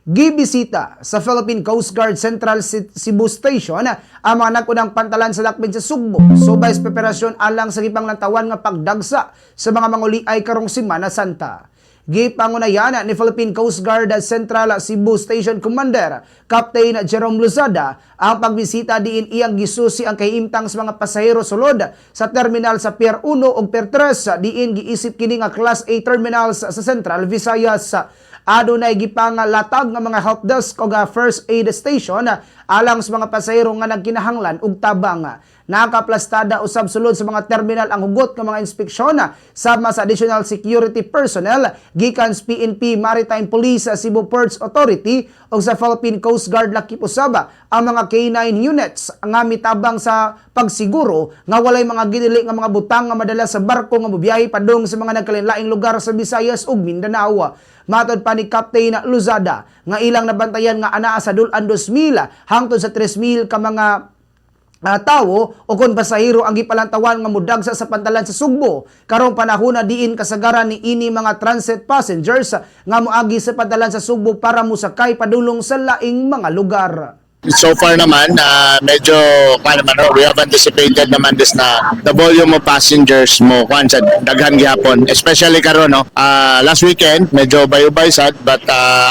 Gibisita sa Philippine Coast Guard Central Cebu Station ang mga nag-unang pantalan sa lakbid sa Sugbo. Subay sa preparasyon alang sa gipanglantawan nga pagdagsa sa mga manguliay karong Semana Santa. Gipangunayan ni Philippine Coast Guard Central Cebu Station Commander Captain Jerome Luzada ang pagbisita diin iyang gisusi ang kahimtang sa mga pasahero sulod sa terminal sa Pier 1 ug Pier 3 diin giisip kini nga Class A terminals sa Central Visayas. Adunay gipangalatag nga mga help desk o first aid station alang sa mga pasahero nga nagkinahanglan og tabang. Nakaplastada usab sulod sa mga terminal ang hugot nga mga inspeksyon sama sa additional security personnel gikan sa PNP, Maritime Police, sa Cebu Ports Authority ug sa Philippine Coast Guard. Lakip usab ang mga K9 units nga mitabang sa pagsiguro nga walay mga gidili nga mga butang nga madala sa barko nga mobiyahe padung sa mga nagkalainlaing lugar sa Visayas ug Mindanao. Matod pa ni Captain Luzada nga ilang nabantayan nga anaa sa dul-an 2,000 hangtod sa 3,000 ka mga tawo o kon pasahero ang gipalantawan nga mudagsa sa pantalan sa Sugbo karong panahona diin kasagaran ni ini mga transit passengers nga moagi sa pantalan sa Sugbo para mosakay padulong sa laing mga lugar. So far naman, medyo, kwan naman, no, we have anticipated naman this na the volume of passengers mo, kwan, sa daghan gihapon. Especially karon, no, last weekend, medyo bayubay sad, but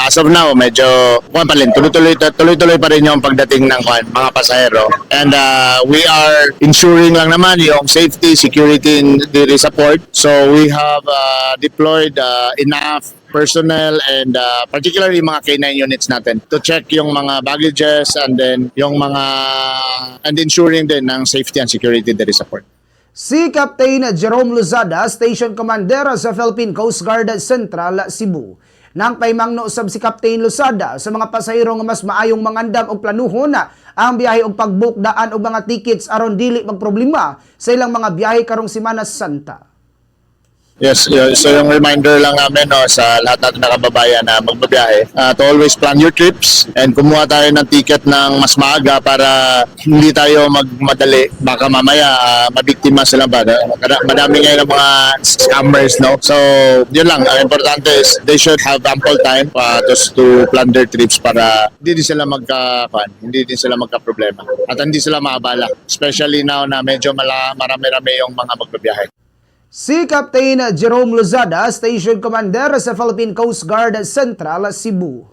as of now, medyo, kwan pa rin, tuloy-tuloy, tuloy-tuloy pa rin yung pagdating ng kwan, mga pasahero. And we are ensuring lang naman yung safety, security in the support. So we have deployed enough personnel and particularly mga K9 units natin to check yung mga baggages and then yung mga and ensuring din ng safety and security diri sa port. Si Captain Jerome Luzada, Station Commander sa Philippine Coast Guard Central Cebu. Nang paimangno usab si Captain Luzada sa mga pasahero nga mas maayong mangandam og planuhon ang biyahe og pag-book daan og mga tickets aron dili magproblema sa ilang mga biyahe karong Semana Santa. Yes, so yung reminder lang namin, no, sa lahat natin na kababayan na magbabiyahe, to always plan your trips and kumuha tayo ng ticket ng mas maaga para hindi tayo magmadali. Baka mamaya mabiktima sila ba? Madami ngayon ng mga scammers, no? So, yun lang. Ang importante is they should have ample time to plan their trips para hindi din sila magka-problema at hindi sila maabala. Especially now na medyo marami-rami yung mga magbabiyahe. Si Captain Jerome Luzada, Station Commander sa Philippine Coast Guard Central Cebu.